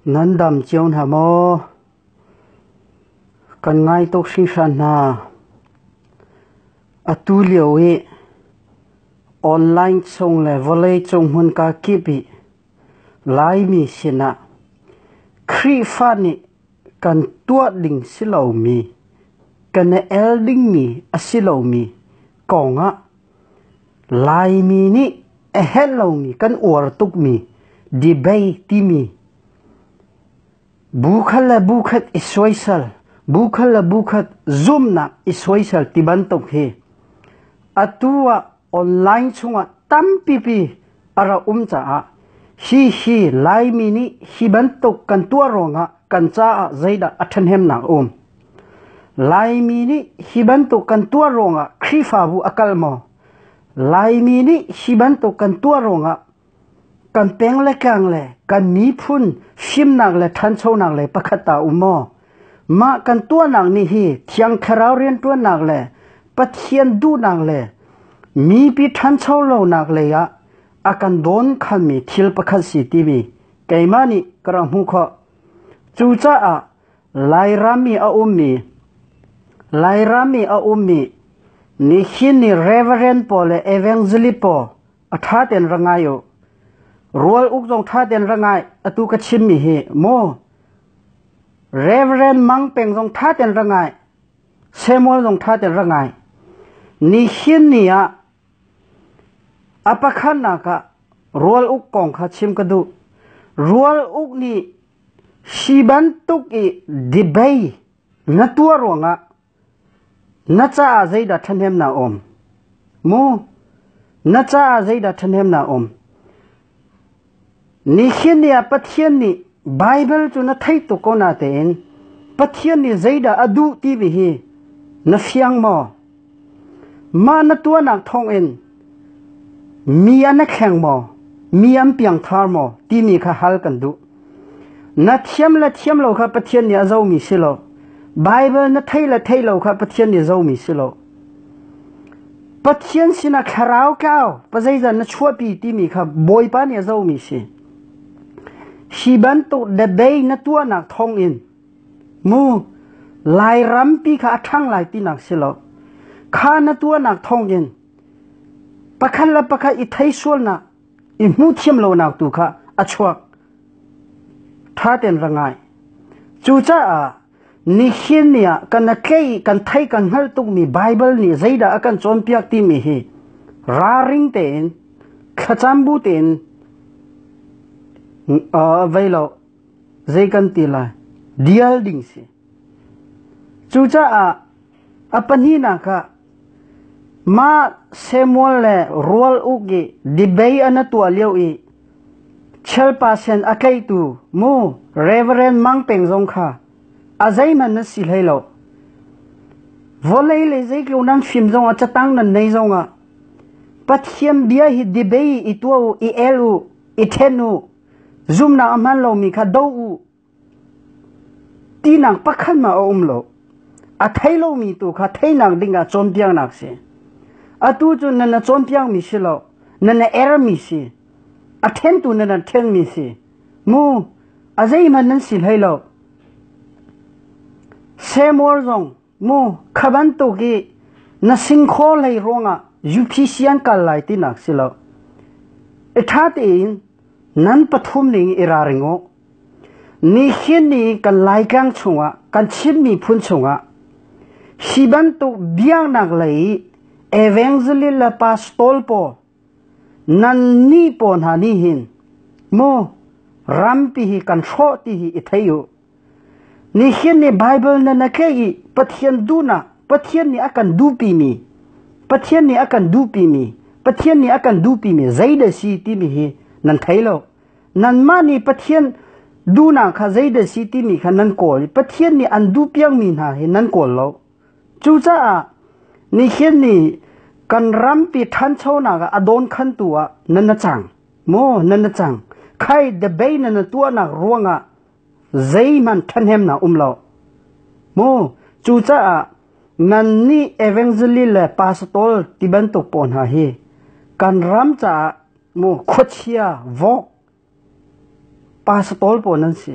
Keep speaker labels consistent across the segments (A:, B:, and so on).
A: Nan dam cio hna maw? Kan ngai tuk hringhran hna. Atu lio i online chung le vawleicung hmunka kip i Laimi sinah Khrihfa nih kan tuah ding si lomi, kan i el dingmi a si lomi kongah Laimi nih a herh lomi kan uar tukmi debate timi bu khat le bu khat i soisel, bu khat le bu khat zumhnak i soisel ti bantuk hi atu ah online chungah tampipi a rak um caah hihi Laimi nih hi bantuk kan tuah ruangah kan caah zeidah a ṭhahnemnak a um? Laimi nih hi bantuk kan tuah ruangah Khrihfabu a kal maw? Laimi nih hi bantuk kan tuah ruangah kan peng le tlang le kan miphun fimnak le ṭhanchonak le pakhat ta um maw? Mah kan tuahnak nih hi Thiang Thlarau rianṭuannak le Pathian duhnak le mipi ṭhancho lonak lei ah a kan dawn khanmi thil pakhat si timi keimah nih ka rak hmuh khawh. Cucaah Lairam i a ummi Lairam i a ummi nihin ni Reverend pawl le Evangelist pawl a ṭha tein ra ngai u. Rual uk zong ṭha tein ra ngai. Atu ka chimmi hi maw Reverend Mang Peng zong ṭha tein ra ngai. Samuel zong ṭha tein ra ngai. Nihin ni ah a pakhatnak ah rual uk kong kha chim ka duh. Rual uk nih hi bantuk i debate na tuah ruangah na caah zeidah ṭhahnemnak a um? Mu, na caah zeidah ṭhahnemnak a um? Nihin ni ah Pathian nih Baibal cu na theih tuk ko natein Pathian nih zeidah a duh timi hi na fiang maw? Mah na tuahnak thawngin mi an na thleng maw? Mi an piangthar maw? timi kha hal kan duh. Na thiam le thiam lo kha Pathian nih a zomi si lo. Baibal na thei le thei lo kha Pathian nih zomi si lo. Pathian sinah thlarau tlau pazeizat na chuahpi timi kha Bawipa nih a zomi si. Hi bantuk debate na tuahnak thawngin mu Lairampi kha a ṭhang lai tinak si lo. Kha na tuahnak thawngin pakhat le pakhat i thei sualnak, i hmuh thiam lonak tu kha a chuak. Ṭha tein ra ngai. Cucaah nihin ni ah kan tlei kan thei kan hngalh tukmi Baibal nih zeidah a kan cawnpiak timi hi ralring tein thlacam bu tein vei lo zei kan ti lai dial ding si. Cucaah a pahnihnak ah mah Samuel le rual uk i debate an a tuah lio i Chelpa sen a tleitu mu Reverend Mang Peng zong kha a zeihmanh na si hlei lo. Vawlei le zeitluk nan fim zongah catang nan nei zongah Pathian bia hi debate i tuah u, i el u, i ṭhen u, zumnak a hman lomi kha do u tinak pakhat mah a um lo. A thei lomi tu kha theinak dingah cawnpiaknak si. Atu cu nan na cawnpiakmi si lo, nan na ermi si. A ṭhentu nan na ṭhenmi si. Mu, a zeihmanh nan si hlei lo. Samuel zong mu kha bantuk i na singkhaw hlei ruangah UPC an kal lai tinak si lo. I ṭha tein nan pathum ning i ralring u. Nihin ni kan Laitlang chungah, kan Chin miphun chungah hi bantuk biaknak lei evangelist le pastor pawl nan nih pawl hna nih hin mu rampi hi kan hrawh ti hi i thei u. Nihin ni Bible na na tleih i Pathian duhnak, Pathian nih a kan duhpimi, Pathian nih a kan duhpimi, Pathian nih a kan duhpimi zeidah si timi hi nan thei lo. Nanmah nih Pathian duhnak kha zeidah si timi kha nan kawl i Pathian nih an duhpiakmi hna hi nan kawl lo. Cucaah nihin ni kan rampi ṭhanchonak ah a dawnkhantu ah nan na cang. Maw nan na cang. Khai debate nan na tuahnak ruangah zeihmanh ṭhahnemnak um lo. Mu cucaah nannih evangelist le pastor ti bantuk pawl hna hi kan ram caah mu khuachia vok. Pastor pawl nan si.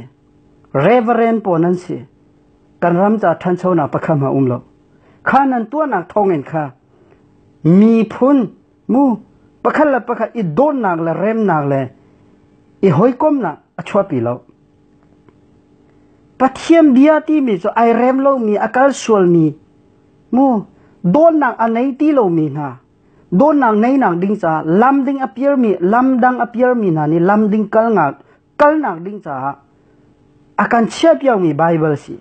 A: Reverend pawl nan si. Kan ram ca ṭhanchonak pakhat hmanh um lo. Kha nan tuahnak thawngin kha miphun mu pakhat le pakhat i dawtnak le remnak le i hawikomnak a chuahpi lo. Pathian bia timi cu ai rem lomi a kal sualmi mu dawtnak a nei ti lomi hna dawtnak neinak ding caah lam ding a piarmi lam dang a piarmi hna nih lam ding kalnak kalnak ding caah a kan chiahpiakmi Bible si.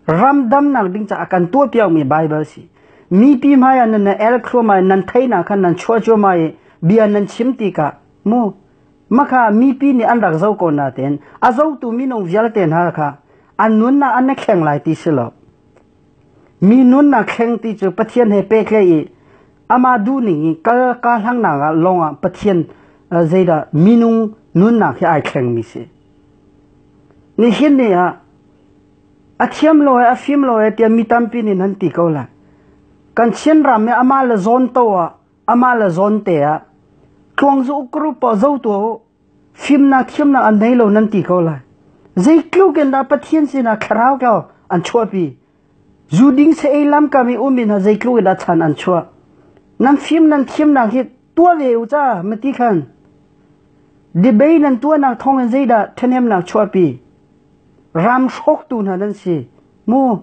A: Ram damnak ding caah a kan tuahpiakmi Bible si. Mipi hmai ah nan el thluahmah nan theihnak khan nan chuah cuahmah i bia nan chim tikah mu makha mipi nih an rak zo ko natein a zotu minung vialte hna kha an nunnak an na thleng lai ti si lo. Mi nunnak thleng ti cu Pathian he pehtlaih i amah duhning i kal ka hlangnak ah lawngah Pathian zeidah minung nunnak hi ai thlengmi si. Nihin ni ah a thiam lo e a fim lo e tiah mi tampi nih nan ti ko lai. Kan Chin ram i amah le zawn to ah amah le zawn te ah tluang zu group pa zo tu fimnak thiamnak an nei lo nan ti ko lai. Zeitluk in dah Pathian sinah thlarau ko an chuahpi. Zu ding se ei lam kam i um in ha zeitluk in dah chan an chuah. Nan fim nan thiamnak hi tuah ve u ca mati khan. Debate nan tuahnak thawng in zeidah ṭhahnemnak chuahpi. Ram hrawktu hna nan si. Mu.